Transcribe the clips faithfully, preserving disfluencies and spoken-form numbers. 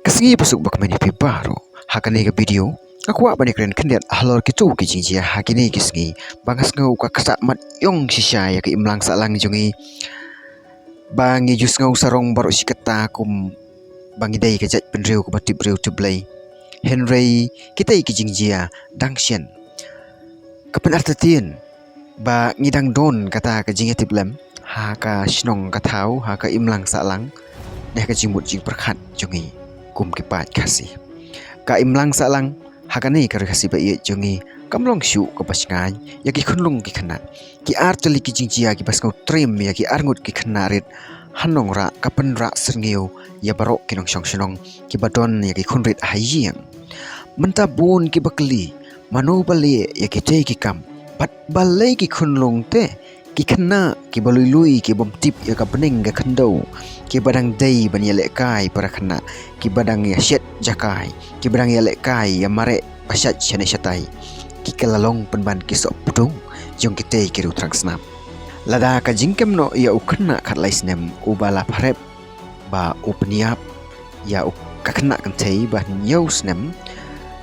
Ka sngi basuk ba kmen ïa phi baroh. Ha kane ka video nga kwah ban ïakren khyndiat halor kito ki jingjia ha kine ki sngi ba nga sngew ka ktah mat ïong shisha ïa ka imlang sahlang jong ngi. Ba ngi ju sngew sarong baroh shi katta kum ba ngi dei ka jaitbynriew kaba tip briew tip Blei. Hynrei kitei ki jingjia dang shen. Ka pynartatien ba ngi dang don kata ka jingïatiplem ha ka shnong ka thaw, ha ka imlang sahlang, ne ha ka jingmut jingpyrkhat jong ngi kum ki paid Khasi. Ka imlang sahlang ha kane ka ri Khasi ba ïeit jong ngi kam long shuh kaba shngaiñ ïa ki khunlung ki khynnah. Ki ar tylli ki jingjia kiba sngew triem ïa ki arngut ki khynnah rit ha Nongrah ka pynrah syrngiew ïa baroh ki nongshong shnong kiba don ïa ki khun rit ha ïing. Mynta bun kiba kylli, mano ba leh ïa kitei ki kam? Bad balei ki khunlung te, ki khynnah kiba lui lui, kibym tip ïa ka bneng ka khyndew, kiba dang dei ban ïalehkai para khynnah, kiba dang ïashet jakai, kiba dang ïalehkai ïa mareh ba shait shane shatai, ki ka la long pynban ki sohpdung jong kitei ki riew thrang snam. Lada ka jingkynnoh ïa u khynnah khatlai snem uba la pharep ba u pynïap ïa u ka khynnah kynthei ba hynñiew snem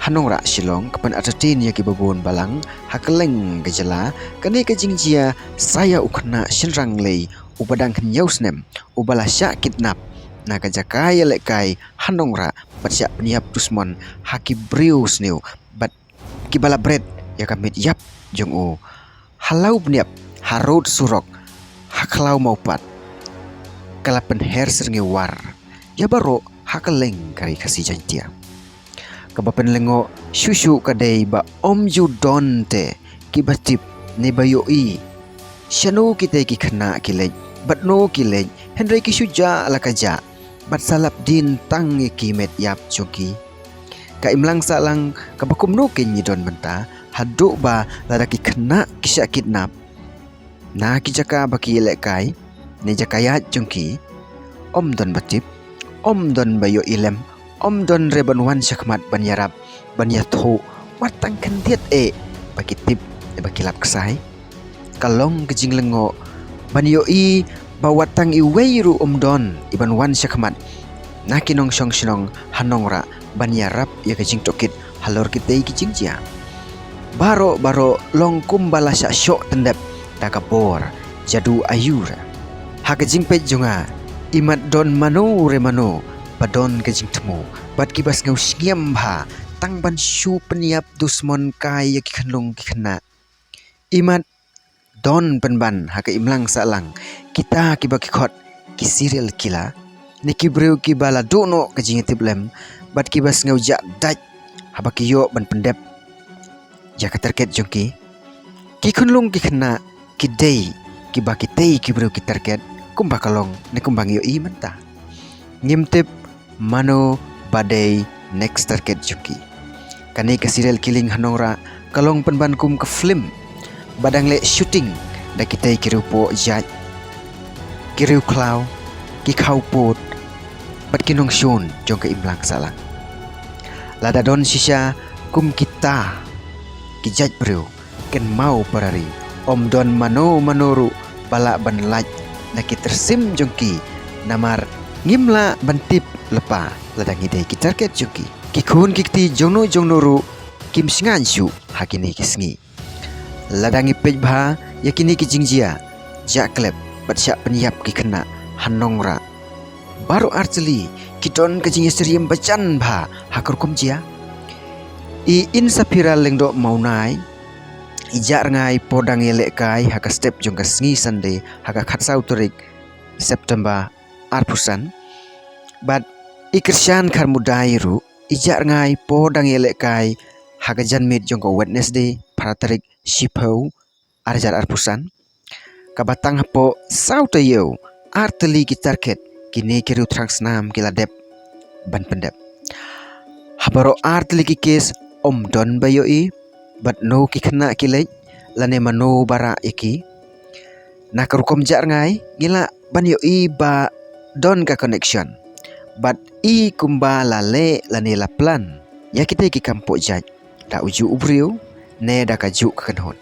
ha Nongrah Shillong, ka pynartatien ïa kiba bun balang ha kylleng ka jylla. Kane ka jingjia sa ïa u khynnah shynrang lei uba dang hynñiew snem uba la shah kidnap na ka jaka ïalehkai ha Nongrah bad shah pynïap dusmon ha ki briew sniew bad kiba la bret ïa ka met ïap jong u. Ha Lawbniap, ha rud surok, ha Khlaw Mawpat, ka la pynher syrngiew war ïa baroh ha kylleng ka ri Khasi Jaiñtia. Kaba pynlyngngoh shuh shuh ka dei ba ym ju don te kiba tip ne ba ïohi shano kitei ki khynnah ki leit bad no ki leit, hynrei ki shu jah la ka jah bad sa lap dien tang ïa ki met ïap jong ki. Ka imlang sahlang kaba kumno kein ngi don mynta, haduh ba lada ki khynnah ki shah kidnap na ki jaka ba ki ïalehkai ne jaka ïaid jong ki, ym don ba tip, ym don ba ïohi lem, ym don re ban wan shakhmat ban ïarap, ban ïathuh, wat tang khyndiat eh ba ki tip, ba ki lap ksai. Ka long ka jinglyngngoh ban ïohi ba wat tang iwei ruh ym don iban wan shakhmat na ki nongshong shnong ha Nongrah ban ïarap ïa ka jingtohkit halor kitei ki jingjia. Baroh baroh long kumba la shah shoh tyndep da ka bor jadu aiur. Ha ka jingpeit jong nga, imat don mano re mano ba don ka jingthmu bad kiba sngew sngem bha tang ban shu pynïap dusmon kai ïa ki khunlung ki khynnah. Imat don pynban ha ka imlang sahlang kita kiba ki khot ki serial killer ne ki briew kiba la duh noh ka jingïatiplem bad kiba sngew jah dait haba ki ïoh ban pyndep ïa ka target jong ki. Ki khunlung ki khynnah ki dei kiba kitei ki briew ki target kumba ka long ne kumba ngi ïohi mynta. Ngim tip mano ba dei next target jong ki. Kane ka serial killing ha Nongrah ka long pynban kum ka film ba dang leh shooting da kitei ki riewpoh jait, ki riewkhlaw, ki khawpud bad ki nongshun jong ka imlang sahlang. Lada don shisha kum kita ki jait briew kynmaw para ri, ym don mano mano ruh ba lah ban lait na ki tyrsim jong ki, namar ngim lah ban tip lypa lada ngi dei ki target jong ki. Ki khun ki kti jongno jongno ruh kim shngaiñ shuh ha kine ki sngi. Lada ngi peit bha ïa kine ki jingjia jah klep bad shah pynïap ki khynnah ha Nongrah, baroh ar tylli ki don ka jingïasyriem bajan bha ha ka rukom jia. I Insaphira Lyngdoh Mawnai, i jah rngai por dang ïalehkai ha ka step jong ka sngi Sunday ha ka khatsaw tarik September arphew san. Bad i Kyrshan Kharmudai ruh i jah rngai por dang ïalehkai ha ka janmiet jong ka Wednesday, phra tarik shiphew, ar hajar arphew san. Kaba tang hapoh saw taïew ar tylli ki target kine ki riewthrang snam ki la dep ban pyndep. Ha baroh ar tylli ki kes ym don ba ïohi bad no ki khynnah ki leit lane mano ba rah ïa ki. Na ka rukom jah rngai ngi lah ban ïohi ba don ka connection bad i kumba la leh lane la plan ïa kitei ki kam poh jait da ujuh u briew ne da kajuh ka kynhun.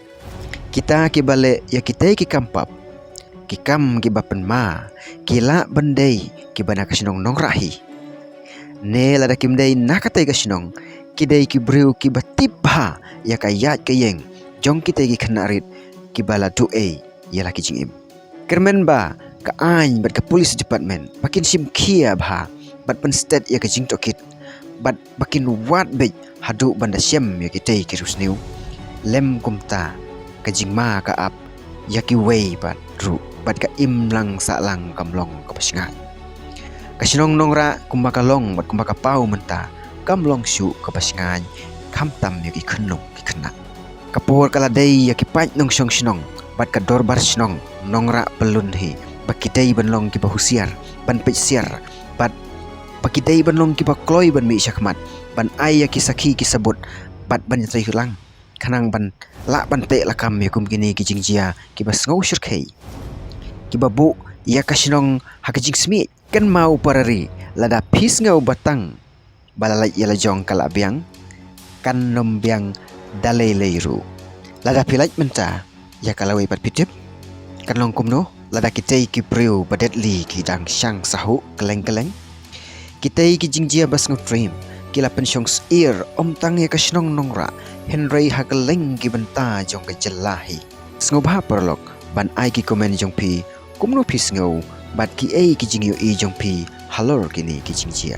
Kita kiba leh ïa kitei ki kam pap, ki kam kiba pynma, ki lah ban dei kiba na ka shnong Nongrah hi. Ne lada kim dei na katei ka shnong, ki dei ki briew kiba tip bha ïa ka ïaid ka ïeng jong kitei ki khynnah rit kiba la duh ei ïa la ki jingim. Kyrmen ba ka aiñ bad ka police department ba kin shim khia bha bad pynstet ïa ka jingtohkit bad ba kin wad beit haduh ban da shem ïa kitei ki riewsniew. Lem kumta ka jingma ka ap ïa kiwei pat ruh bad ka imlang sahlang kam long kaba shngaiñ. Ka shnong Nongrah kumba ka long bad kumba ka paw mynta kam long shuh kaba shngaiñ, khamtam ïa ki khynnah ki khynnah. Ka por ka la dei ïa ki paid nongshong shnong bad ka dorbar shnong Nongrah Pyllun hi ba ki dei ban long kiba husiar, ban peit siar bad ba ki dei ban long kiba kloi ban mih shakhmat, ban ai ïa ki sakhi ki sabut bad ban ïatrei lang khnang ban lah ban teh lakam ïa kum kine ki jingjia kiba sngew shyrkhei, kiba buh ïa ka shnong ha ka jingsmit. Kynmaw para ri, lada phi sngew ba tang ba la lait ïa la jong ka la biang, kan nym biang da lei lei ruh. Lada phi lait mynta ïa ka lawei pat phi tip kan long kumno lada kitei ki briew ba deadly ki dang shang sahuh kylleng kylleng. Kitei ki jingjia ba sngewtriem ki la pynshong syier ym tang ïa ka shnong Nongrah hynrei ha kylleng ki bynta jong ka jylla hi. Sngewbha paralok ban ai ki comment jong phi kumno phi sngew bad kiei ki jingïohi jong phi halor kine ki jingjia.